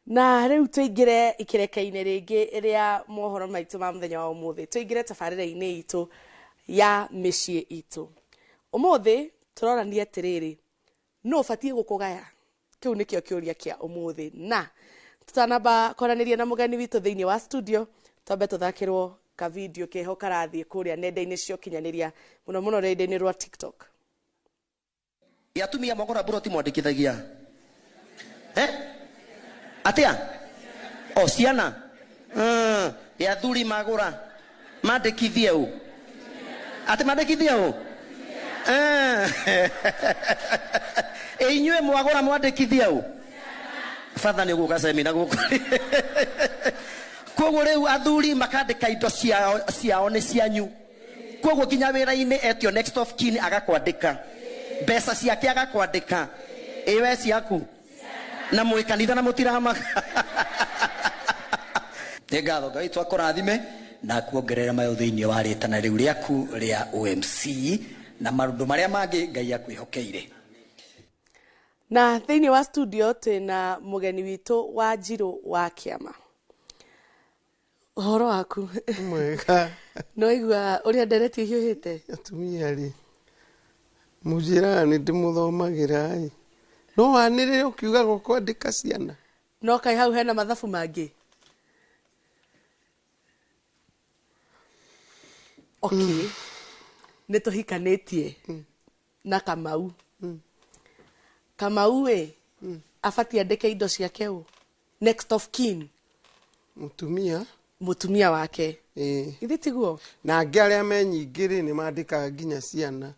Na rĩu tũingĩre ikĩreka-inĩ rĩngĩ rĩa mohoro maitũ ma mũthenya wa ũmũthĩ. Tũingĩre tabarĩra-inĩ itũ ya mĩciĩ itũ. Ũmũthĩ tũrorania atĩrĩrĩ, nũ ũbatiĩ gũkũgaya? Kĩu nĩkĩo kĩũria kĩa ũmũthĩ. Na tũtanamba kwaranĩria na mũgeni witũ thĩinĩ wa studio, twambe tũthakĩrwo ka video keho karathiĩ kũrĩa nenda-inĩ cia ũkinyanĩria, mũno mũno rũrenda-inĩ rwa TikTok. Ĩ atumia mogora mburoti mwandĩkithagia eh? Atia o ciana ĩ athuri magũra mandĩkithie ũ atĩ mandĩkithie ũ ĩ inyuĩ mwagũra mwandĩkithie ũ batha nĩ ũgũka semina gũkũ. Koguo rĩu athuri makandĩka indo ciao, ciao nĩ cianyu. Koguo nginya wĩra-inĩ etio next of kin agakwandĩka, mbeca ciake agakwandĩka, ĩ we ciaku na mwĩ kanitha na mũtiramaka. Nĩ ngatho Ngai witũ akũrathime na akuongerere mayũ thĩinĩ wa rĩtana rĩu rĩaku rĩa OMC na maũndũ marĩa mangĩ Ngai akwĩhokeire. Na thĩinĩ wa studio twĩna mũgeni witũ wa Njirũ wa kĩama. Ũhoro waku? Mwega. No igua ũrĩa ndereti ihiũhĩte? Atumia rĩ, mũnjĩraga nĩ ndĩmũthomagĩra ĩ, no wanĩrĩre ũkiugaga ũkwandĩka ciana. No kaĩ hau hena mathabu mangĩ? Okay. Nĩ tũhikanĩtie na Kamau. Kamau ĩ, abatiĩ andĩke indo ciake ũ? Next of kin. Mũtumia. Mũtumia wake. Ĩĩ. Githĩ tiguo? Na angĩ arĩa me nyingĩ rĩ, nĩ mandĩkaga nginya ciana.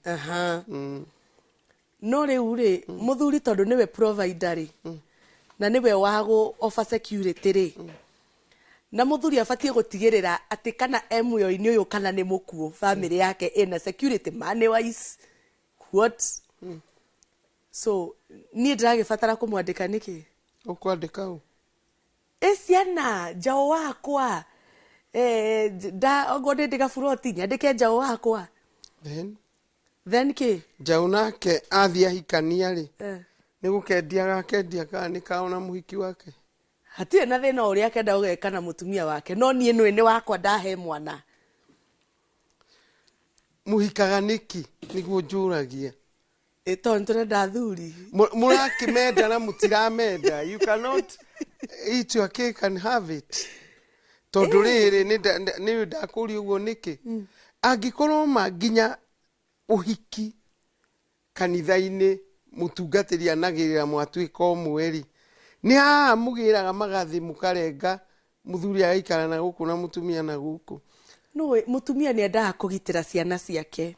No rĩu rĩ, mũthuri tondũ nĩwe provider rĩ, na nĩwe wa gũ offer security rĩ, na mũthuri abatiĩ gũtigĩrĩra atĩ kana e muoyo-inĩ ũyũ kana nĩ mũkuũ, family yake ĩna security money wise. What? So, niĩ ndĩragĩbatara kũmwandĩka nĩkĩ? Ũkwandĩka ũ? Ĩ ciana, njaũ wakwa. Nda okorwo nĩ ndĩ gaburoti, nyandĩke njaũ wakwa. Then? Then kĩ? Njaũ nake athiĩ ahikania rĩ, nĩ gũkendia agakendia kana nĩ kaona mũhiki wake? Hatirĩ na thĩna ũrĩa akenda gũgeka na mũtumia wake, no niĩ nĩũĩ nĩ wakwa ndahe mwana. Mũhikaga nĩkĩ? Nĩguo njũragia. Ĩ tondũ nĩtũrenda athuri. Mũrakĩmenda na mũtiramenda. You cannot eat your cake and have it. Tondũ rĩrĩ, nĩ ndakũria ũguo nĩkĩ? Angĩkorwo ma nginya ũhiki kanitha-inĩ mũtungatĩri anagĩrĩra mwatuĩka ũmwe rĩ, nĩ haha mũgĩraga magathĩ mũkarenga mũthuri agaikara na gũkũ na mũtumia na gũkũ. Nũĩ mũtumia nĩ endaga kũgitĩra ciana ciake.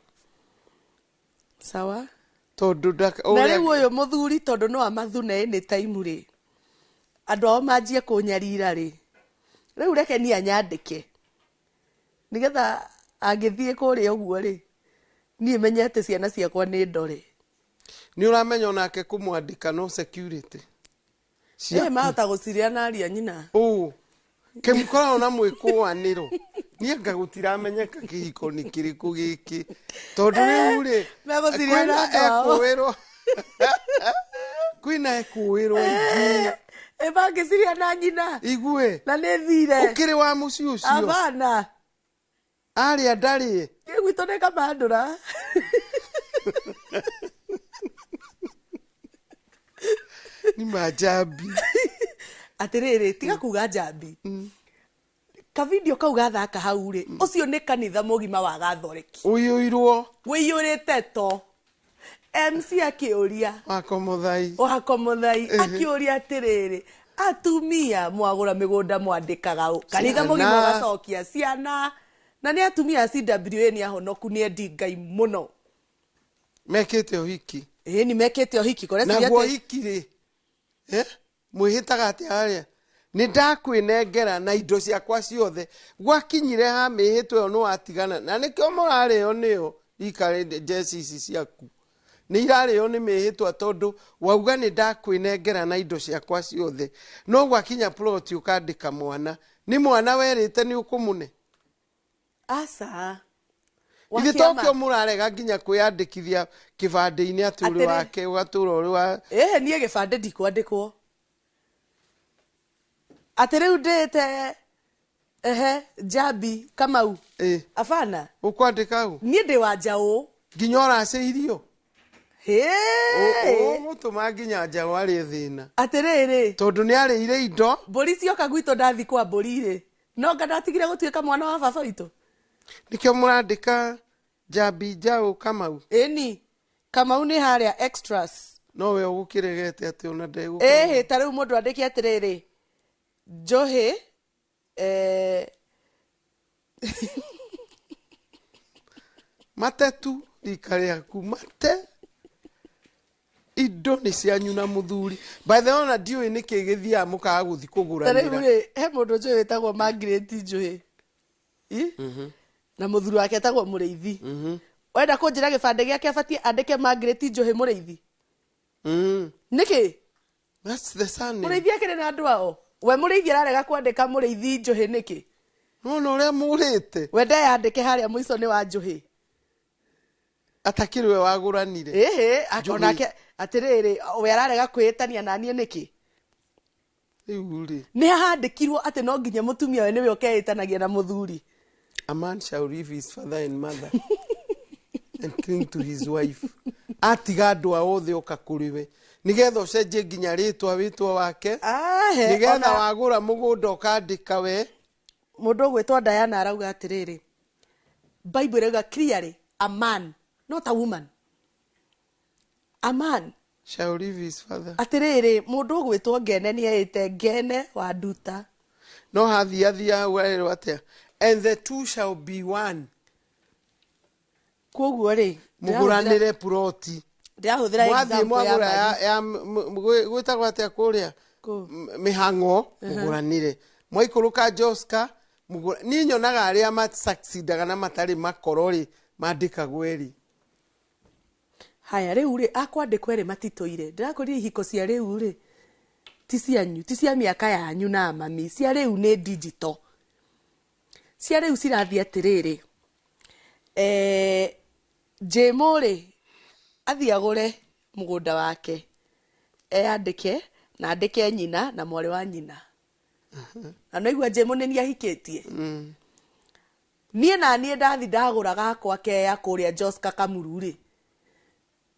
Sawa? Tondũ Na ũrĩa rĩu ũyũ mũthuri tondũ no amathune any time rĩ, andũ ao manjie kũnyarira rĩ, rĩu reke niĩ anyandĩke. Nĩgetha angĩthiĩ kũrĩa ũguo rĩ, niĩ menye atĩ ciana ciakwa nĩ ndore. Nĩ ũramenya onake kũmwandĩka no security. Ĩ, mahota gũciria na aria nyina. Ũ, kĩmũkoragwo na mwĩkũanĩro. Niĩ anga gũtiramenyeka kĩhiko nĩ kĩrĩkũ gĩkĩ. Tondũ rĩu rĩ, Megũciria na kwĩna andũ ao. ekũĩrwo. Kwĩna ekũĩrwo aingĩ. Ĩ, mangĩciria na nyina. Igue. Na nĩ thire. Ũkĩrĩ wa mũciĩ ũcio. Abana. Arĩa ndarĩ. Niĩ gwitũ nĩ kamandũra. Ni majambi. Atĩrĩrĩ, tiga kuga njambi. Ka video kau gathaka hau rĩ, ũcio nĩ kanitha mũgima wa Gathoreki. Ũiyũirwo. Ũiyũrĩte to. MC akĩũria. Wakomothai. Wakomothai. Akĩũria atĩrĩrĩ, atumia mwagũra mĩgũnda mwandĩkaga ũ? Kanitha mũgima ũgacokia ciana. Na nĩ atumia a CWA nĩ ahonoku, nĩ endi Ngai mũno. Mekĩte ũhiki. Ĩĩ, nĩ mekĩte ũhiki. Kore Naguo ciria atĩ ũhiki rĩ, mwĩhĩtaga atĩ harĩa? Nĩ ndakwĩnengera na indo ciakwa ciothe. Gwakinyire ha mĩhĩtwa ĩyo nĩ watigana. Na nĩkĩo mũrarĩo nĩyo ikare njeci ici ciaku. Nĩ irarĩo nĩ mĩhĩtwa tondũ wauga nĩ ndakwĩnengera na indo ciakwa ciothe. No gwakinya plot ũkandĩka mwana. Nĩ mwana werĩte nĩ ũkũmũne? Aca. Ithe tokio mũrarega nginya kwĩyandĩkithia kĩbandĩ-inĩ atĩ ũrĩ Atĩrĩ. wake ũgatũra ũrĩ wa Ĩĩ, niĩ gĩbandĩ ndikwandĩkwo. Atĩ rĩu ndĩte ehe Njambi Kamau. Ĩ. Abana. Ũkwandĩka ũ? Niĩ ndĩ wa njaũ. Nginya ũracĩirio. Hĩ. Ũgũtũma nginya njaũ arĩe thĩna. Atĩrĩrĩ. Tondũ nĩ arĩire indo. Mbũri cioka gwitũ ndathi kwa mbũri rĩ. No nga ndatigire gũtuĩka mwana wa baba witũ. Nĩkĩo mũrandĩka Njambi Njaũ Kamau. Ĩni. Kamau nĩ harĩa extras. No we ũgũkĩregete atĩ ona ndegũkorwo. Ĩhĩ ta rĩu mũndũ andĩke atĩrĩrĩ. Njohĩ Matetu rika rĩaku mate indo nĩ cianyu na mũthuri. By the way ona ndiũĩ nĩkĩ gĩthiaga mũkaga gũthiĩ ta rĩu kũgũranĩra. rĩ he mũndũ njũĩ wĩtagwo Margaret Njũhĩ. Na mũthuri wake etagwo Mũrĩithi. Wenda kũnjĩra gĩbandĩ gĩake abatiĩ andĩke Margaret Njũhĩ Mũrĩithi? Nĩkĩ? That's the surname. Mũrĩithi akĩrĩ na andũ ao. We Mũrĩithi ararega kwandĩka Mũrĩithi Njũhĩ nĩkĩ? Nona ũrĩa mũrĩte. We ndeyandĩke harĩa mũico nĩ wa Njũhĩ. Atakĩrĩ we wagũranire. Ĩhĩ, Njũhĩ. onake atĩrĩrĩ, we ararega kwĩĩtania na niĩ nĩkĩ? Rĩu rĩ. Nĩ hahandĩkirwo atĩ no nginya mũtumia we nĩwe ũkeĩtanagia na mũthuri. A man shall leave his father and mother and cling to his wife. Atiga andũ ao othe oka kũrĩ we. Nĩgetha ũcenjie nginya rĩtwa wĩtwa wake. Ahe, Nĩgetha ona wagũra mũgũnda ũkandĩka we. Mũndũ ũgwĩtwo Diana arauga atĩrĩrĩ, Bible ĩrauga clearly, a man, not a woman. A man. Shall leave his father. Atĩrĩrĩ, mũndũ ũgwĩtwo Ngene nĩeĩte Ngene wa Nduta. No hathiathia hau arerwo atĩa? And the two shall be one. Koguo rĩ, Mũgũranĩre ploti. ndĩrahũthĩra Mwathiĩ example ya mwagũra Magi. ya gwĩtagwo atĩa kũrĩa? Kũ? Mĩhang'o, mũgũranĩre. Mwaikũrũka Joska, niĩ nyonaga arĩa masucceedaga na matarĩ makoro rĩ, mandĩkagwo erĩ. Haya rĩu rĩ, akwandĩkwo erĩ matitũire. Ndĩrakwĩrire ihiko cia rĩu rĩ, ti cianyu, ti cia mĩaka yanyu na mami, cia rĩu nĩ digital. Cia rĩu cirathiĩ atĩrĩrĩ. Jĩmũ rĩ, athiĩ agũre mũgũnda wake. Eyandĩke na andĩke nyina na mwarĩ wa nyina. Na nĩwaigua Jĩmũ nĩ niĩ ahikĩtie. Niĩ na niĩ ndathi ndagũra gakwa keya kũrĩa Joska Kamuru rĩ,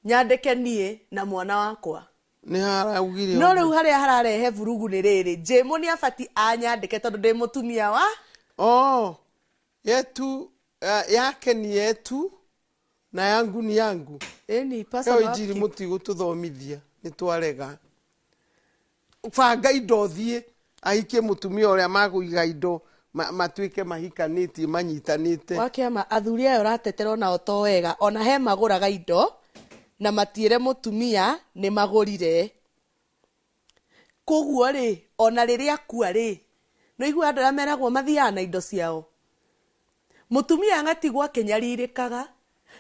nyandĩke niĩ na mwana wakwa. Nĩ haraugire No ũguo. rĩu harĩa hararehe vurugu nĩ rĩrĩ, Jĩmũ nĩ abatiĩ anyandĩke tondũ ndĩ mũtumia wa Oh, yetu, yake ni yetu na yangu ni yangu. Ĩni, Ĩyo personal injiri upkeep. mũtigũtũthomithia, nĩ twarega. Banga indo thiĩ ahikie mũtumia ũrĩa magũiga indo matuĩke mahikanĩtie manyitanĩte. Wa kĩama athuri aya ũratetera onao to wega, ona he magũraga indo na matiĩre mũtumia nĩ magũrire. Koguo rĩ, ona rĩrĩa akua rĩ, nĩ ũiguaga andũ arĩa meragwo mathiaga na indo ciao. Mũtumia agatigwo akĩnyarirĩkaga,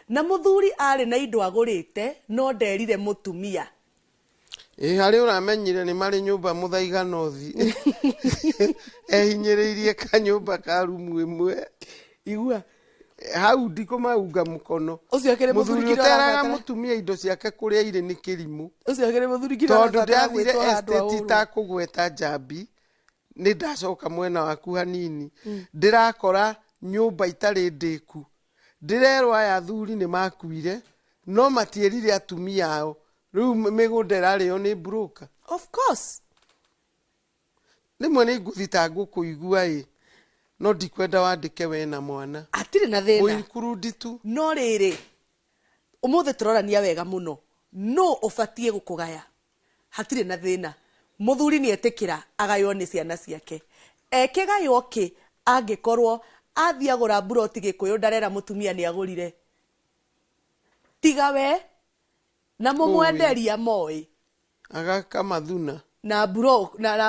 na mũthuri arĩ na indo agũrĩte no nderire mũtumia. Ĩ, harĩa ũramenyire nĩ marĩ nyũmba Mũthaiga North. Ehinyĩrĩirie kanyũmba ka rumu ĩmwe. Igua. Hau ndikũmaunga mũkono. Ũcio akĩrĩ mũthuri Mũthuri kĩrĩa ũteraga ũrabatara. mũtumia indo ciake kũrĩa irĩ nĩ kĩrimũ. Ũcio akĩrĩ mũthuri kĩrĩa Tondũ ũrabatara ndĩrathire gwĩtwo handũ estate ahũrwo. itakũgweta Njambi, nĩ ndacoka mwena waku hanini. Ndĩrakora nyũmba itarĩ ndĩku. Ndĩrerwo aya athuri nĩ makuire, no matiĩrire atumia ao. Rĩu mĩgũnda ĩrarĩo nĩ broker. Of course. Rĩmwe nĩ ngũthitangwo kũigua ĩ, no ndikwenda wandĩke we na mwana. Hatirĩ na thĩna. Mũinkurundi tu. No rĩrĩ, ũmũthĩ tũrorania wega mũno. No ũbatiĩ gũkũgaya. Hatirĩ na thĩna. Mũthuri nĩ etĩkĩra agaywo nĩ ciana ciake. Ekĩgaywo kĩ angĩkorwo athiĩ agũra mburoti Gĩkũyũ ndarera mũtumia nĩ agũrire. Tiga we na mũmwenderia moĩ. Agaka mathuna. Na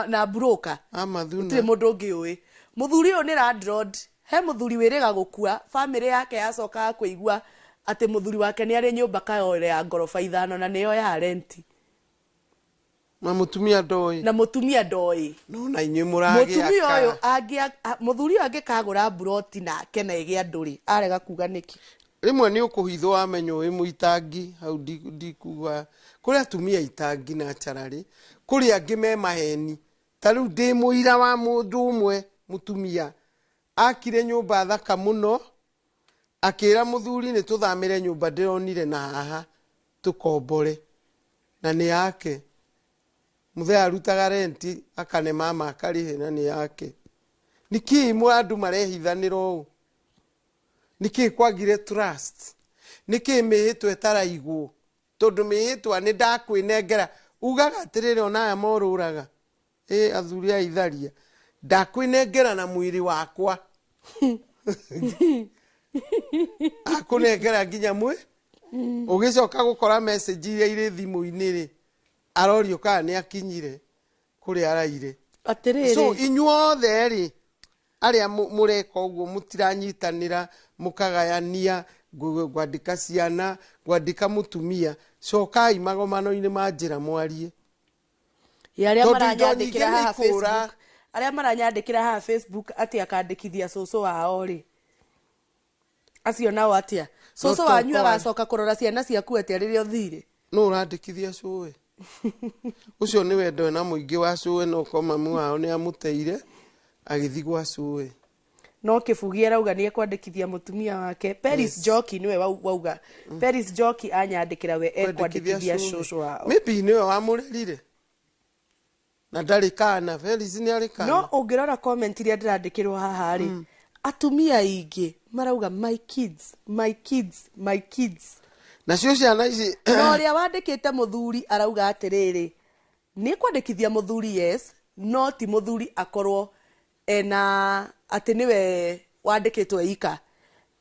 na broker. Amathuna. Gũtirĩ mũndũ ũngĩ ũĩ. Mũthuri ũyũ nĩ landlord. He mũthuri wĩrĩga gũkua, famĩlĩ yake yacokaga kũigua atĩ mũthuri wake nĩ arĩ nyũmba Kayole ya ngoroba 5 na nĩyo ya renti. Na mũtumia ndoĩ. Na mũtumia ndoĩ. No na inyuĩ mũragĩaka. Mũtumia ũyũ mũthuri ũyũ angĩkagũra mburoti nake na ĩgĩe andũ rĩ, arega kuga nĩkĩ? Rĩmwe nĩ ũkũhithwo wamenya wĩ mũitangi, hau ndikuga. Kũrĩ atumia itangi na acararĩ, kũrĩ angĩ me maheni. Ta rĩu ndĩ mũira wa mũndũ ũmwe mũtumia akire nyũmba thaka mũno, akĩra mũthuri nĩ tũthamĩre nyũmba ndĩronire na haha tũkombore, na nĩ yake. Mũthee arutaga renti akane mama akarĩhe na nĩ yake. Nĩkĩĩ andũ marehithanĩra ũũ? Nĩkĩĩ kwagire trust? Nĩkĩĩ mĩhĩtwa ĩtaraigwo? Tondũ mĩhĩtwa nĩ ndakwĩnengera, ugaga atĩrĩrĩ, ona aya morũraga ĩ athuri a itharia, ndakwĩnengera na mwĩrĩ wakwa, akũnengera nginya mwĩ ũgĩcoka gũkora message iria irĩ thimũ-inĩ rĩ, arorio kana nĩ akinyire kũrĩa araire. Atĩrĩrĩ. So inyuothe rĩ, arĩa mũreka ũguo, mũtiranyitanĩra, mũkagayania, ngwandĩka ciana, ngwandĩka mũtumia, cokai magomano-inĩ ma njĩra mwarie. Ya arĩa Tondũ indo maranyandĩkĩra nyingĩ haha nĩ ikũra. Facebook, arĩa maranyandĩkĩra haha Facebook atĩ akandĩkithia cũcũ wao rĩ, acio nao atĩa? Cũcũ No wanyu tokwa- agacoka kũrora ciana ciaku atĩa rĩrĩa ũthire? No ũrandĩkithia cũwe ũcio nĩ wendo na mũingĩ wa cũwe, no ko mamu wao nĩ amũteire agĩthiĩ gwa cũwe. No kĩbugi arauga nĩ ekwandĩkithia mũtumia wake Peris Njoki, nĩwe wauga. Peris Njoki anyandĩkĩra we ekwandĩkithia cũcũ wao. Maybe nĩwe wamũrerire na ndarĩ kana. Felix nĩ arĩ kana. No ũngĩrora comment iria ndĩrandĩkĩrwo haha rĩ, atumia aingĩ marauga my kids, my kids, my kids. Nacio ciana ici Na ũrĩa wandĩkĩte mũthuri arauga atĩrĩrĩ, nĩ kwandĩkithia mũthuri, yes, no ti mũthuri akorwo ena atĩ nĩwe wandĩkĩtwo ika,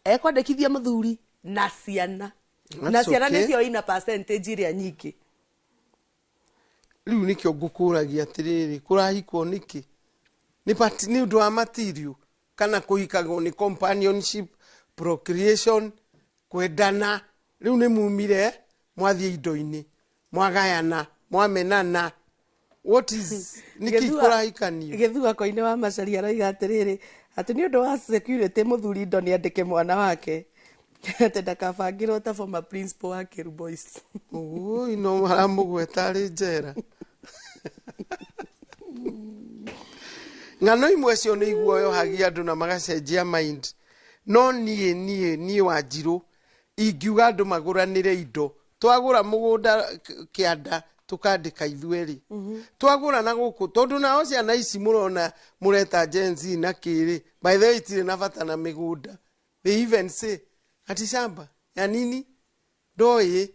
ekwandĩkithia mũthuri na ciana, na That's ciana okay. nĩcio ina percentage ĩrĩa nyingĩ. Rĩu nĩkĩo ngũkũragia atĩrĩrĩ, kũrahikwo nĩkĩ? Nĩ ũndũ wa material kana kũhikagwo nĩ companionship, procreation, kwendana? Rĩu nĩ mumire mwathiĩ indo-inĩ, mwagayana, mwamenana, what is nĩkĩ kũrahikanio? Gĩthua koine wa Macaria aroiga atĩrĩrĩ, atĩ nĩ ũndũ wa security mũthuri indo nĩ andĩke mwana wake atĩ ndakabangĩrwo ta former principal wa Kĩru Boys. Ũgui no maramũgweta arĩ njera. Ng'ano imwe cio nĩ iguoyohagia andũ na magacenjia mind, no niĩ Wanjirũ ingiuga andũ magũranĩre indo. Twagũra mũgũnda kĩanda tũkandĩka ithuerĩ, twagũra na gũkũ, tondũ nao ciana ici mũrona mũreta Gen Z na kĩrĩ, by the way, itirĩ na bata na mĩgũnda. They even say ati shamba ya nini ndoĩ.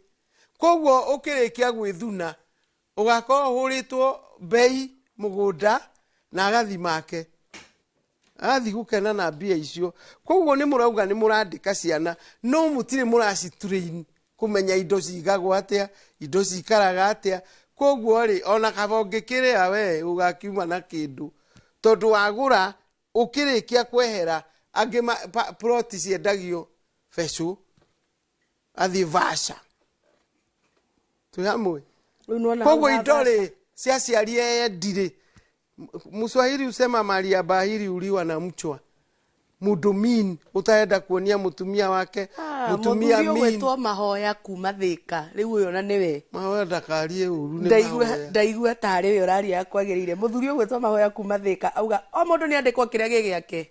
Koguo ũkĩrĩkia gwĩthuna ũgakorwo ũhũrĩtwo mbei mũgũnda na agathi make agathiĩ gũkena na mbia icio. Koguo nĩ mũrauga nĩ mũrandĩka ciana, no mũtirĩ mũracitrain kũmenya indo cigagwo atĩa, indo cikaraga atĩa. Koguo rĩ, ona kaba ũngĩkĩrĩa we ũgakiuma na kĩndũ, tondũ wagũra ũkĩrĩkia kwehera angĩ ploti ciendagio becũ athiĩ vaca twĩ hamwe. Rĩu nĩwona Koguo hau indo ha rĩ cia aciari endi rĩ, Mswahili usema mali ya bahiri uliwa na mchwa. Mũndũ mean ũtarenda kuonia mũtumia wake, mũtumia mũthuri mean. ũgwĩtwo Mahoya kuma Thĩka, rĩu ũyũ ona nĩwe Mahoya ndakarie ũru nĩ ndaigua mahoya. Ndaigua tarĩ we ũraria kwagĩrĩire. Mũthuri ũgwĩtwo Mahoya kuma Thĩka auga o mũndũ nĩ andĩkwo kĩrĩa gĩ gĩake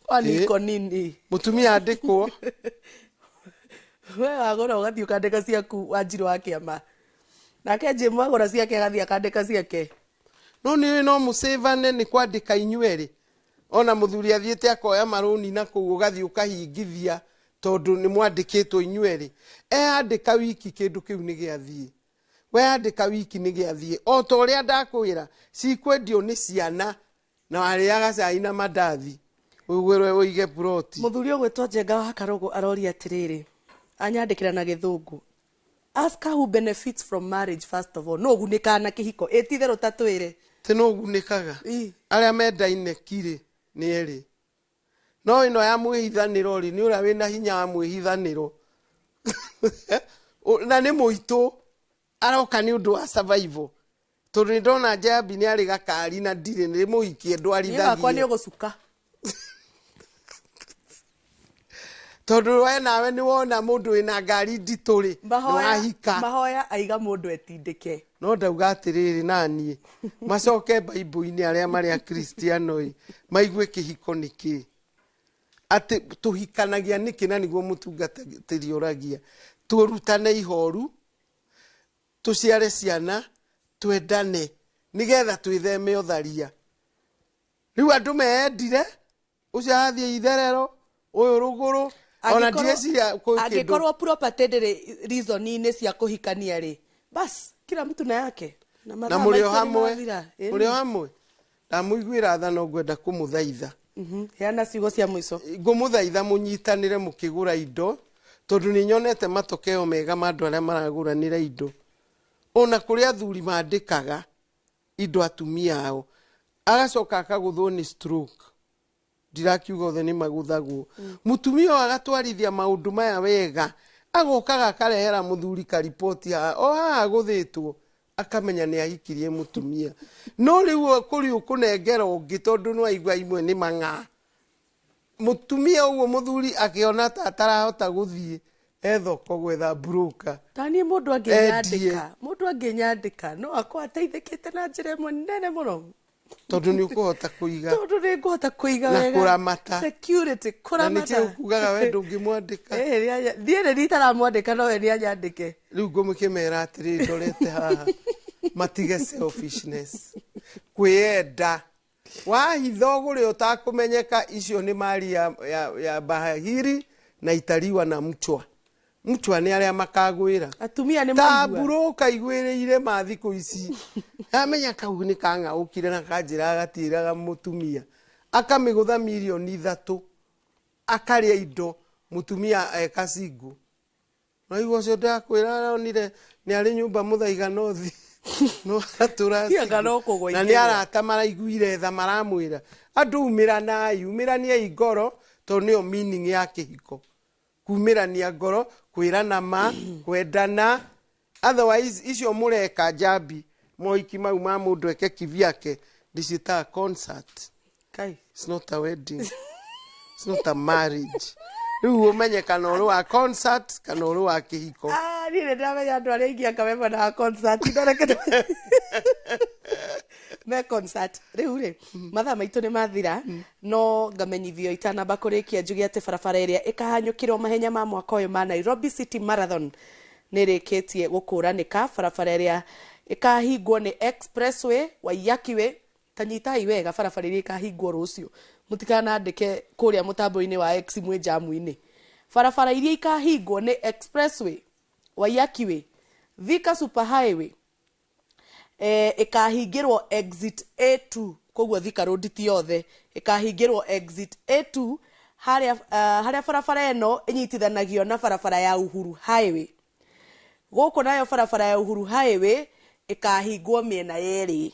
kwani Ĩ. iko nini? Mũtumia andĩkwo. We wagũra ũgathiĩ ũkandĩka ciaku, Wanjirũ wa kĩama, nake Jim wagũra ciake agathiĩ akandĩka ciake. No nĩ no mũcĩvane nĩ kwandĩka inyuerĩ, ona mũthuri athiĩte akoya marũni na kũu ũgathiĩ ũkahingithia tondũ nĩ mwandĩkĩtwo inyuerĩ. Eyandĩka wiki kĩndũ kĩu nĩ gĩathiĩ, weyandĩka wiki nĩ gĩathiĩ. O ta ũrĩa ndakwĩra, cikwendio nĩ ciana na warĩaga cai na mandathi ũgũre ũige ploti. Mũthuri ũgwĩtwo Njenga wa Karũgũ aroria atĩrĩrĩ, anyandĩkĩra na gĩthũngũ, ask her who benefits from marriage first of all. No ũgunĩkaga na kĩhiko ĩ titherũ ta twĩre? Tĩ no ũgunĩkaga. Ĩ. Arĩa mendaine kirĩ nĩ erĩ, no ĩno ya mwĩhithanĩro rĩ, nĩ ũrĩa wĩna hinya wa mwĩhithanĩro na nĩ mũitũ aroka nĩ ũndũ wa survival, tondũ nĩ ndona Njambi nĩ arĩ gakari na ndirĩ nĩ mũhikie Niĩ wakwa nĩ ndwarithagie. ũgũcuka. Tondũ we nawe nĩ wona mũndũ wĩna ngari nditũ rĩ, nĩ Mahoya wahika. Mahoya aiga mũndũ etindĩke. No ndauga atĩrĩrĩ, naniĩ macoke Baimbũ-inĩ arĩa marĩ akristiano ĩ, maigue kĩhiko nĩ kĩĩ, atĩ tũhikanagia nĩkĩ, na nĩguo mũtungatĩri ũragia tũrutane ihoru, tũciare ciana, twendane, nĩgetha twĩtheme ũtharia. Rĩu andũ meendire, ũcio arathiĩ itherero, ũyũ rũgũrũ, ona ndireciria kwĩ kĩndũ. Angĩkorwo property ndĩrĩ reason-inĩ cia kũhikania rĩ, bas kila mtu na yake. Na na mathaa mũrĩ o maitũ nĩ hamwe, mathira. Ĩni. mũrĩ o hamwe, ndamũiguĩra tha, no ngwenda kũmũthaitha. Heana ciugo cia mũico. Ngũmũthaitha mũnyitanĩre mũkĩgũra indo, tondũ nĩ nyonete matokeo mega ma andũ arĩa maragũranĩra indo. Ona kũrĩ athuri mandĩkaga indo atumia ao, agacoka akagũthwo nĩ stroke. Ndirakiuga othe nĩ magũthagwo. Mũtumia ũyũ agatwarithia maũndũ maya wega, agokaga akarehera mũthuri kariboti haha o haha agũthĩtwo, akamenya nĩ ahikirie mũtumia. No rĩu kũrĩ ũkũnengera ũngĩ, tondũ nĩ waigua imwe nĩ mang'aa. Mũtumia ũguo mũthuri akĩona ta atarahota gũthiĩ e thoko gwetha broker. Ta niĩ mũndũ Endie. angĩnyandĩka, mũndũ angĩnyandĩka no akorwo ateithĩkĩte na njĩra ĩmwe nene mũno. Tondũ nĩ ũkũhota kũiga. Tondũ nĩ ngũhota kũiga Na wega. kũramata. Security, Na kũramata. nĩkĩo ũkugaga we ndũngĩmwandĩka. Ĩĩ, niĩ nĩ niĩ itaramwandĩka, no we nĩ anyandĩke. Rĩu ngũmũkĩmera atĩrĩrĩ, ndorete haha, matige selfishness, kwĩyenda. Wahitha ũgũre ũtakũmenyeka, icio nĩ mali ya bahahiri na itariwa na mchwa. Mchwa nĩ arĩa makagwĩra. Atumia nĩ ta maigua. Mburũka igwĩrĩire ma thikũ ici, amenya kau nĩ kang'aũkire na kanjĩra gatiĩraga mũtumia, akamĩgũtha mirioni 3, akarĩa indo, mũtumia eka single. Naigua ũcio ndakwĩra aronire nĩ arĩ nyũmba mũthaiga nothi, no atũra Anga no kũgwa na nĩ ikĩgwa. arata maraiguire tha, maramwĩra andũ umĩranai, umĩraniai ngoro, tondũ nĩyo meaning ya kĩhiko, kumĩrania ngoro, kwĩrana ma, kwendana. Otherwise icio mũreka njambi, mohiki mau ma mũndũ eke kivyake, ndiciĩtaga concert. Kai. It's not a wedding, it's not a marriage. Rĩu ũmenye kana ũrĩ wa concert kana ũrĩ wa kĩhiko. Ah, niĩ nĩ ndĩramenya andũ arĩa aingĩ anga me mwena wa concert, ndoreke me concert. Rĩu rĩ, mathaa maitũ nĩ mathira, no ngamenyithio itanamba kũrĩkia njuge atĩ barabara ĩrĩa ĩkahanyũkĩrwo mahenya ma mwaka ũyũ ma Nairobi City Marathon nĩ ĩrĩkĩtie gũkũranĩka. Barabara ĩrĩa ĩkahingwo nĩ Expressway, Waiyaki Way. Ta nyitai wega, barabara ĩrĩa ĩkahingwo rũciũ, mũtikanandĩke kũrĩa mũtambo-inĩ wa X mwĩ jamu-inĩ. Barabara iria ikahingwo nĩ Expressway, Waiyaki Way, Thika Super Highway, ĩkahingĩrwo exit A2, koguo Thika Road ti yothe ĩkahingĩrwo exit A2 harĩa, harĩa barabara ĩno ĩnyitithanagio na barabara ya Uhuru Highway. Gũkũ nayo barabara ya Uhuru Highway ĩkahingwo mĩena yerĩ.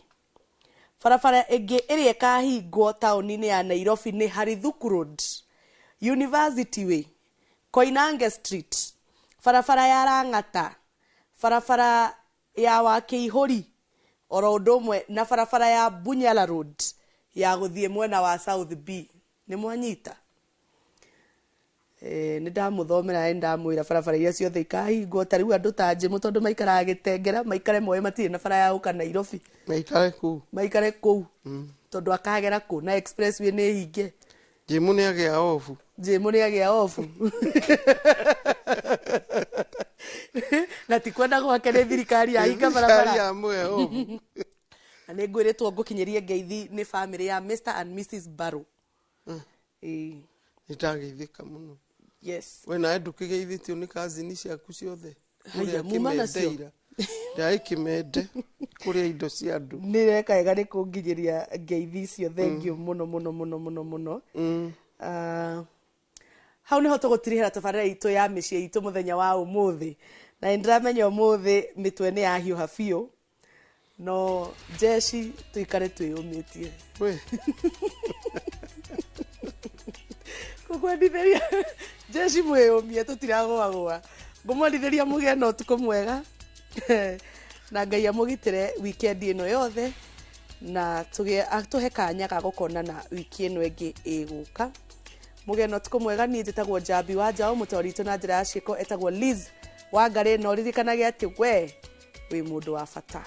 Barabara ĩngĩ ĩrĩa ĩkahingwo taũni-inĩ ya Nairobi nĩ Harithuku Road, University Way, Koinange Street, barabara ya Lang'ata, barabara ya Wakĩihũri, oro ũndũ ũmwe na barabara ya Bunyala Road ya gũthiĩ mwena wa South B. Nĩ mwanyita? Nĩ ndamũthomera, nĩ ndamwĩra barabara iria ciothe ikahingwo. Ta rĩu andũ ta Njĩmũ, tondũ maikaraga Gĩtengera, maikare moĩ matirĩ na bara ya gũka Nairobi. Maikare kũu. Maikare kũu, tondũ akagera kũ na expressway nĩ hinge. Njĩmũ nĩ agĩa obu. Njĩmũ nĩ agĩa obu, na ti kwenda gwake, nĩ thirikari yahinga barabara. Yamũhe obu. Na nĩ ngwĩrĩtwo ngũkinyĩrie ngeithi nĩ famĩlĩ ya Mr and Mrs Barrow. Ĩĩ. Nĩ ndageithĩka mũno. Yes. We nawe ndũkĩgeithĩtio nĩ kazini ciaku ciothe? Haiya, Kũrĩa muma nacio. Kĩmende ira ndarĩ Kĩmende kũrĩa indo cia andũ. Nĩ reka wega nĩ kũnginyĩria ngeithi icio, thengio mũno mũno mũno mũno mũno. Ah, hau nĩho tũgũtirihĩra tabarĩra itũ ya mĩciĩ itũ mũthenya wa ũmũthĩ, na nĩ ndĩramenya ũmũthĩ mĩtwe nĩ yahiũha biũ, no jeshi tũikare twĩyũmĩtie. We. Ngũkwendithĩria jeshi mwĩyũmie, tũtiragũagũa. Ngũmwendithĩria mũgĩe na ũtukũ mwega, na Ngai amũgitĩre weekend ĩno yothe, na tũgĩe atũhe kanya ga gũkonana wiki ĩno ĩngĩ ĩgũka. Mũgĩe na ũtukũ mwega. Niĩ njĩtagwo Njambi wa Njaũ, mũtaũri witũ na njĩra ya ciĩko etagwo Liz Wangarĩ, na ũririkanage atĩ we wĩ mũndũ wa bata.